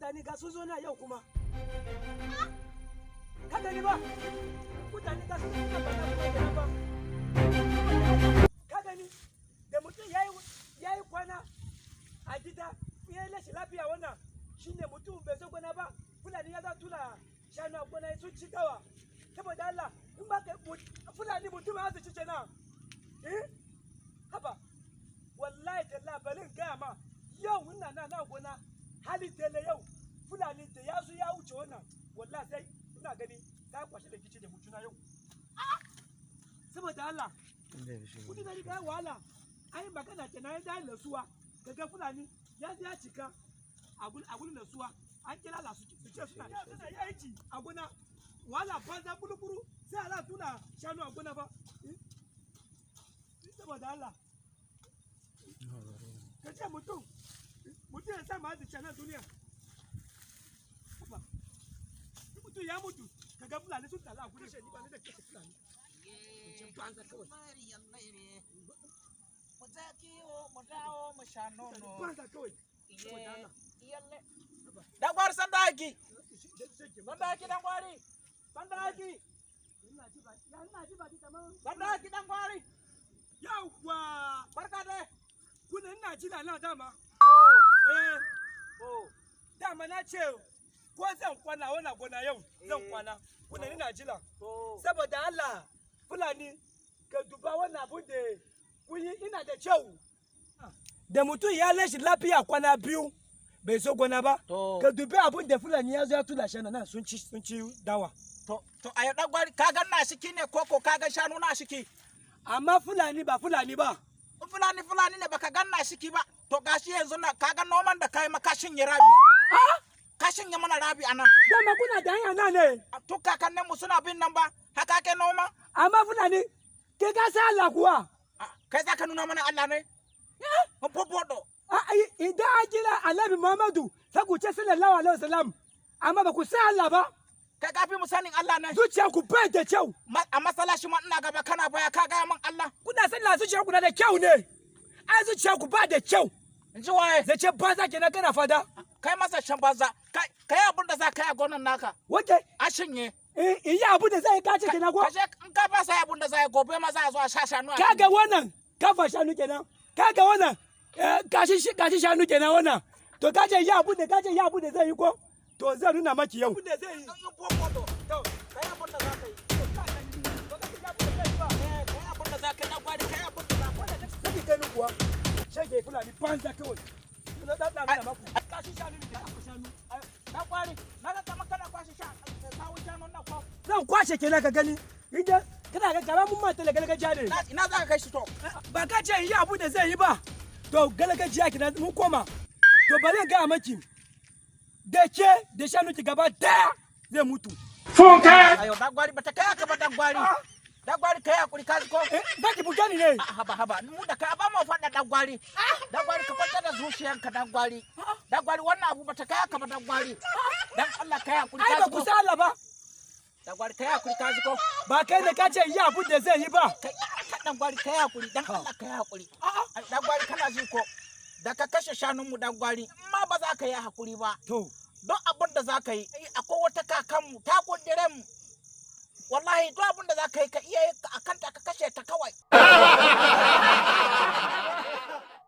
Mutane ga su zo na yau kuma. Ka gani ba? Mutane ga su zo na ba na ba. Ka gani? Da mutum yayi kwana a gida, ya yi rashin lafiya, wannan shine mutum bai zo gona ba. Fulani ya za tura shanu a gona sun ci dawa. Saboda Allah, in ba ka Fulani mutum ya ci kenan. Eh? Haba. Wallahi talla, bari in gaya ma, yau ina na gona hali tele, yau Fulani da ya zo ya wuce wannan, wallahi sai ina gani ta kwashe da gici da mutuna yau. Saboda Allah, kudi da riga wahala ai magana kenan ya dai lasuwa, kaga Fulani ya zo ya cika a gurin lasuwa, an kira la su ce suna yi aiki a gona, wahala banza kulukuru, sai ala tuna shanu a gona ba. Saboda Allah, ka ce mutum ya sa arziki a nan duniya. Haba. In mutum ya mutu, ka ga Fulani sun tala a gurin shi, ni ba ni da kashe Fulani. Zancen banza kawai. Mu je kiwo, mu dawo, mu sha nono. Banza kawai. Saboda Allah. Dan gwari, sanda aiki. Sanda aiki, dan gwari. Sanda aiki. Ina ji ba, ya ina ji ba kaman. Sanda aiki, dan gwari. Yawwa! Barka dai. Kuna ina ji da na dama. Oh, Eh, oh. dama na ce ko zan kwana wannan gona yau, zan kwana. Kuna ina jira. To. Saboda Allah, Fulani, ka duba wannan abun da kun yi ina da kyau. Da mutum ya rashin lafiya kwana 2 bai zo gona ba. To. Ka dubi abun da Fulani ya zo ya tula shi nan, sun ci dawa. To, ayo dan gwari, ka ga na shiki ne koko ka ga shanu na shiki? Amma Fulani ba Fulani ba. In Fulani Fulani ne, baka gan na shiki ba. To, gashi yanzu na ka ga noman da kai ma ka shinye rabi. Ka shinye mana rabi anan. Dama kuna da hanya nan ne. To, kakannin mu suna bin nan ba. Haka ake noma. Amma Fulani, ke ka san Allah kuwa? Ah, kai za ka nuna mana Allah ne? Popodo. Idan an kira Annabi Muhammadu, sai ku ce sallallahu alaihi wasallam. Amma ba ku san Allah ba. Kai ka fi mu sanin Allah ne. Zuciya ku bai da kyau. A masallaci ma ina gaba, kana baya, ka gaya min Allah. Kuna sallah, zuciya ku na da kyau ne. Ai zuciya ku ba da kyau. In ji waye? Zai ce banza kenan kana fada. Kai masa shan banza. Kai kai abin da za ka yi a gonan naka. Wace A shinye. In yi abu da zai kace kenan ko? Ka je, in ka ba sai abin da za yi, gobe ma za a zo a sha shanu a Kaga wannan kafa shanu kenan. Kaga wannan kashi shanu kenan wannan. To, kace yi abu da kace yi abu da zai yi ko? To, zan nuna maki yau. Da zai yi. In yi popodo. Kai abin da za ka yi. Eh, kai abin da za ka yi, dan gwari, kai abin da za ka yi. Saki gani kuwa. Shege Fulani banza kawai. Na da nuna maku. Kashi shanu ne, kafa shanu. Dan gwari, na ga kamar kana kwashe sha sawun shanun nan ko? Zan kwashe kenan ka gani. Idan kana ga kamar mun mata gargajiya ne. Ina za ka kai shi to? Ba ka ce yi abu da zai yi ba. To, gargajiya kenan mun koma. To, bari in gaya maki. Da ke da shanu ki gaba daya zai mutu. Ayo, dan gwari, bata kai haka ba, dan gwari. Dan gwari, kai hakuri, ka ji ko? Eh, za ki buge ni ne. Ah, haba haba, mu da kai ba mu faɗa, dan gwari. Dan gwari, ka kwanta da zuciyanka, dan gwari. Dan gwari, wannan abu bata kai haka ba, dan gwari. Dan Allah, kai hakuri, Ai ka ba ji ku ko? san Allah ba. Dan gwari, kai hakuri, ka ji ko? Ba kai da ka ce yi abu da zai yi ba. Kai ka, dan gwari, kai hakuri, dan Allah, kai hakuri. Ai, dan gwari, kana ji ko? Da ka kashe shanun mu, dan gwari, in ma ba za ka yi hakuri ba. To, Don abin da za ka yi, akwai wata kakanmu ta kundire mu. Wallahi, duk abin da za ka yi, ka iya yi a kanta, ka kashe ta kawai.